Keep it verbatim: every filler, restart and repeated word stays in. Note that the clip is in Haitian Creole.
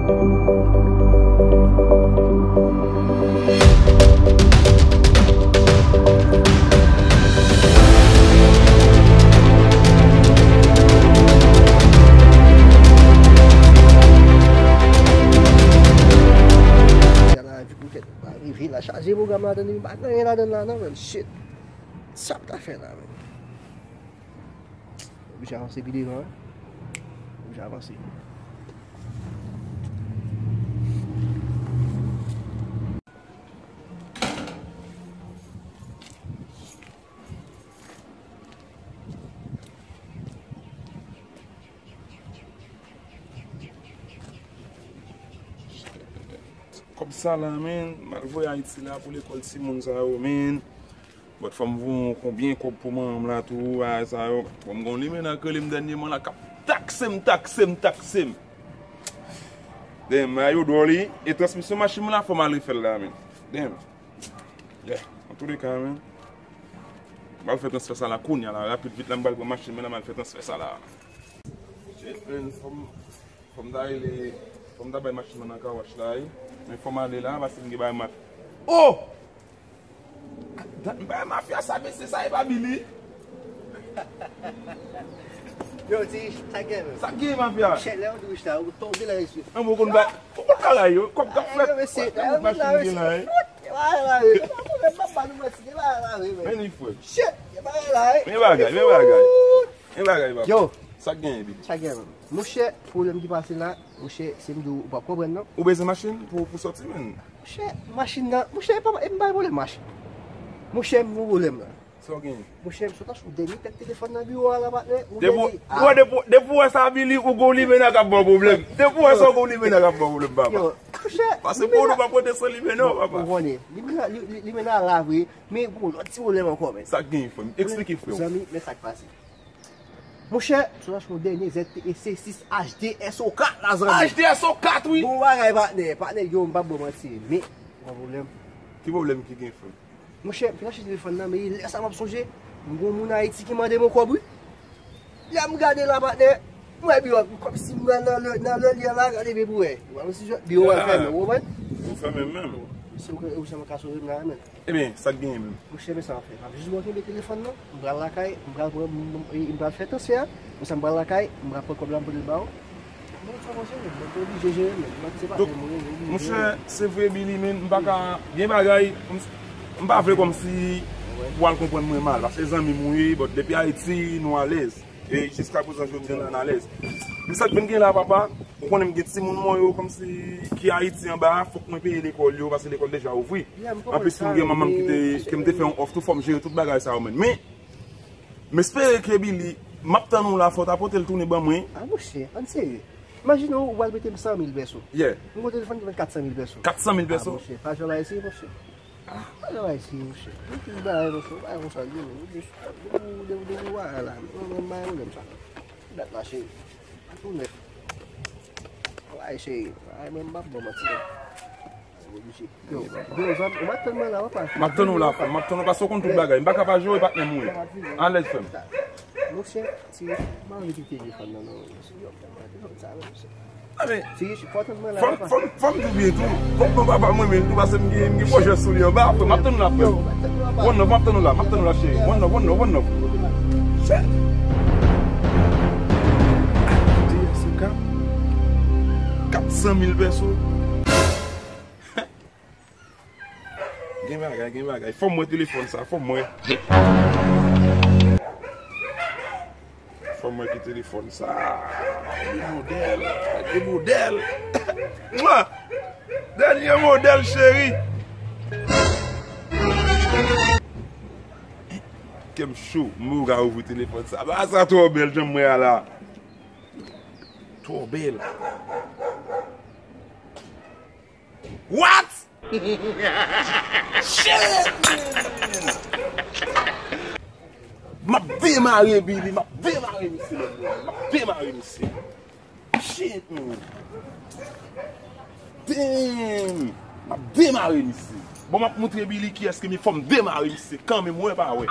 Rive la chaje pwogram la, tande, m pa t nan anyen ladan l la non, man. Shit. Sa m ta fè la, man? Oblije avanse pi devan, wi. Oblije avanse. Kòb sa la, men, m al voye Ayiti la pou lekòl timoun sa yo, men. But fò m voye yon konbyen kòb pou manman m la tou, bagay sa yo. Bon, m gon limena k rele m dènyèman la, k ap takse m, takse m, takse m. Damn, bagay yo dwòl, wi. E transmisyon machin m la, fò m al refè l la, men. Damn. Yeah, antouleka, men. M al fè transfè sa la kounya la, rapid vit la, m pral pran machin mwen la, m al fè transfè sa la. Shit, man, fò m, fò m ta rele, fò m ta bay machin mwen nan car wash la, wi. Men fò m ale la, paske m gen bagay m ap. Oh! Dat m bay mafya sa, mesye, sa e pa Billy? Yo, ti, sa gen, men. Sa gen, mafya? Chè, lè w di w sa, ou tonbe nan espri. An, mwen konn ba, ou konn bagay yo, kòb k ap fèt. Mesye, machin gen la, wi. Gen bagay la, wi. Pa pwoblèm, pa ba nou manti, gen bagay la, wi, men. Men li fre. Shit, gen bagay la, wi. Men bagay, men bagay. Men bagay, papa. Yo. Sa k genyen, Billy? Sa k genyen, men. Monchè, pwoblèm ki pase la, monchè, si m di w, ou p ap konprann, non. Ou bezwen machin pou, pou sòti, men. Monchè, machin nan, monchè, e pa, e m pa gen pwoblèm machin. Monchè, m gen yon pwoblèm la. Sa w genyen? Monchè, m sot achte yon dènye tèt telefòn nan biwo a la, patnè. Yon dènye. Depi w wè, depi, depi w wè sa, Billy, ou gon limena k ap ba w pwoblèm. Depi w wè sa, ou gon limena k ap ba w pwoblèm, papa. Yo, monchè, pase pou nou pa pote san limena, papa. Ou konnen, limena, li, li, limena la vre, men gon lòt ti pwoblèm ankò, men. Sa k genyen, frè m? Eksplike, frè m. Zanmi, men sa k pase. Monchè, m sot achte yon dènye Z T E C six H D S O kat la, zanmi. H D S O kat, wi. Bon bagay, patnè. Patnè, yo, m p ap ba w manti, men gon pwoblèm. Ki pwoblèm ki gen, frè m? Monchè, m fin achte telefòn nan, men lè sa m ap sonje, m gon moun Ayiti ki mande m yon kòb, wi. Lè m gade la, patnè, m wè biwo, kòmsi m pral nan lè, nan lè li a la, gade byen pou wè. Ou pa wè si biwo a fèmen, ou konprann? Ou fèmen menm. Si ou, ou sa ka sove m la, men. Ebyen, sa k genyen menm? Monchè, men sa m ap fè. M ap jis bon kenbe telefòn nan, m pral lakay, m pral pran, m, m, m pral fè transfè a, men sa m pral lakay, m pral pran kòb la, m pote l ba ou. Donk, monchè, se vre, Billy, men m pa ka, gen bagay, m, m pa vle kòmsi ou al konprann mwen mal, paske zanmi m ou ye, but depi Ayiti, nou alèz. E jiskaprezan, jodi a, n alèz. Men sa k vin gen la, papa, ou konnen m gen timoun mwen yo, kòmsi, ki Ayiti anba a, fòk mwen peye lekòl yo, paske lekòl deja ouvri. Anplis, tou, m gen manman m ki te, ke m te fè yon òf tou, fò m jere tout bagay sa yo, men. Men, M espere ke Billy, m ap tann ou la, fò w ta pote l tounen ban mwen. A, monchè, ann serye. Imajine w, ou pral mete m san mil pèso. Yeah. M gon telefòn ki vann kat san mil pèso. Kat san mil pèso? A, monchè, pa jan bagay serye, monchè. A. Pa jan bagay serye, monchè. Ou plis bagay, monchè. Ou bagay konsa, li, men. Ou jis, depi, depi, depi, wala. Mwen, mwen, mwen, mwen, sa. Dat la, cheri. Tou nèf. Bagay serye. Bagay, mwen, m p ap ba w manti, non. Yo, yo, zanmi, ou m ap tann mwen la, papa. M ap tann ou la, frè m. M ap tann ou, paske ou konn tout bagay. M pa ka pa jere patnè m ou ye. Alèz, frè m. Monchè, ti, m anvi kite telefòn nan, non. Yo, sa, men, ti, fò tann mwen la, papa. Fò m, fò m, fò m di w byen tou. Fòk non papa m renmen l tou, paske m gen, m gen pwojè sou li anba, frè m. M ap tann ou la, frè m. Yo, m ap tann ou la, papa. One love, m ap tann ou la, m ap tann ou la, cheri. One love, one love, one love. Shit. Kat san mil pèso. Gen bagay, gen bagay. Fò m wè telefòn sa, fò m wè. Fò m wè ki telefòn sa. Gade modèl, gade modèl. Mwa! Dènye modèl, cheri. Kè m cho, m ka ouvri telefòn sa. Ba sa twò bèl, jan m wè a la. Twò bèl. What? Shit, man! M ap demare, Billy, m ap demare misye, man. M ap demare misye. Shit, man. Damn! M ap demare misye. Bon, m ap moutre Billy kiyès ke mi fò m demare misye kanmenm, wè pa wè.